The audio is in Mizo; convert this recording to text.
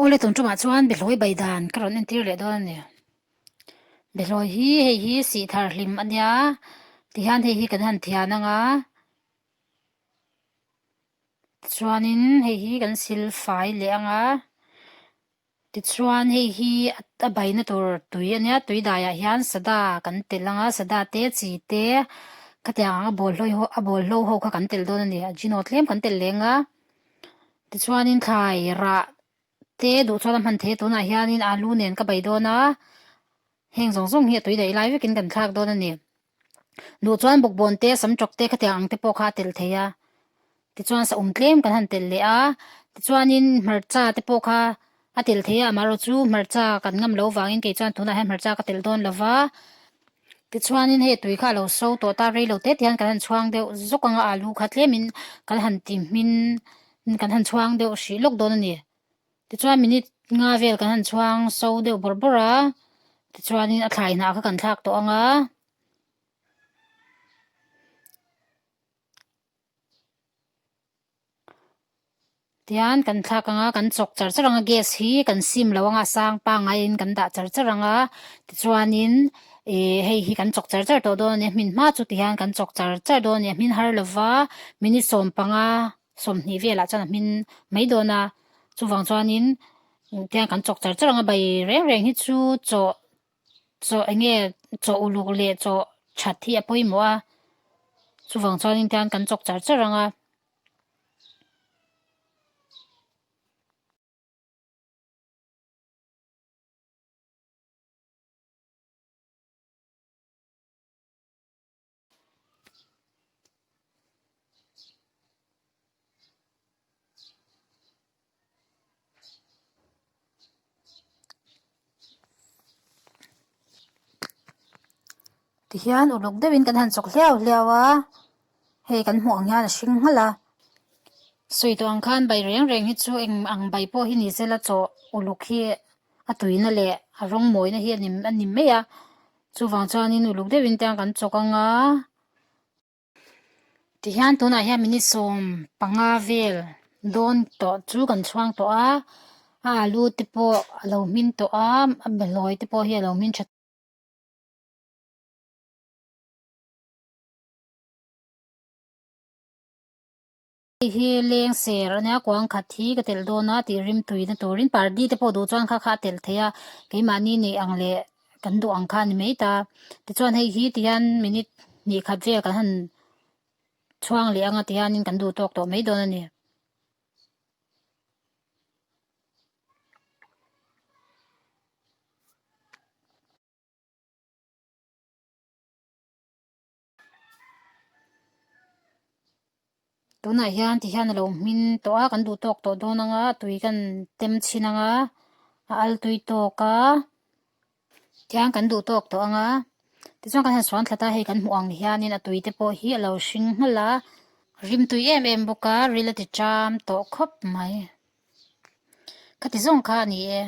Awle tun tumah chuan Behlawi bai dan ka rawn entir leh dawn a ni. Behlawi hi hei hi sih thar hlim a nia tihian hei hi kan han thian ang a tichuanin hei hi kan sil fai leh ang a tichuan hei hi a baina tur tui a nia tui daiah hian sada kan telh ang a sada te chi te khatiang ang a bawlhhlawh ho a bawlhhlawh ho kha kan telh dawn a ni a gino tlem kan telh leng a. Tichuanin thlai rah te duh chuan a hman thei a tunah hianin alu nen ka bei dawn a heng zawng zawng hi a tui daih lai vekin kan thlak dawn a ni. Duh chuan bawkbawn te sam tawk te khatiang ang te pawh kha a telh thei a tichuan saum tlem kan han telh leh a tichuanin hmarcha te pawh kha a telh thei a amaherawhchu hmarcha kan ngam loh vangin kei chuan tunah hian hmarcha ka telh dawn lo va. Tichuanin hei tui kha a lo so tawh ta rei lo te te hian kan han chhuang deuh zawk ang a alu kha tlemin kan han ti hmin kan han chhuang deuh hrih lawk dawn a ni. Tichuan minute nga vel kan han chhuang so deuh bawrh bawrh a tichuanin a thlai hnah kha kan thlak tawh ang a. Tihian kan thlak ang a kan chawk char char ang a gas hi kan sim lo ang a sang pangaiin kan dah char char ang a tichuanin ih hei hi kan chawk char char tawh dawn a ni a hmin hma chu tihian kan chawk char char dawn a ni a hmin har lova minute 15 20 velah chuan a hmin mai dawn a chuvang chuanin tihian kan chawk char char ang a bai reng reng hi chu chaw chaw eng nge chaw uluk leh chaw that hi a pawimawh a chuvang chuanin tihian kan chawk char char ang a. Tihian uluk deuhin kan han chawk hliau hliau a hei kan hmuh ang hian a hring nghalh a sawi tawh ang khan bai reng reng hi chu eng ang bai pawh hi ni sela chaw uluk hi a tuina leh a rawng mawina hi a ni mai a chuvang chuanin uluk deuhin te kan chawk ang a. Tihian tunah hian minute 15 vel dawn tawh chu kan chhuang tawh a a alu te pawh a lo hmin tawh a a behlawi te pawh hi a lo hmin tha Hei hi leng ser a nia kuang khat hi ka telh dawn a tih rim tui na turin pardi te pawh duh chuan kha kha a telh theih a keimahni neih ang leh kan duh ang kha a ni mai ta tichuan hei hi tihian minute hnih khat vel kan han chhuang leh ang a tihianin kan duh tawk tawh mai dawn a ni. Tunah hian ti hian a lo hmin tawh a kan duh tawk tawh dawn ang a tui kan tem chhin ang a a al tui tawk a tihian kan duh tawk tawh ang a tichuan kan han suan thla ta hei kan hmuh ang hianin a tui te pawh hi a lo hring nghalh a rim tui em em bawk a ril a ti ṭam tawh khawp mai khati zawng kha a ni e.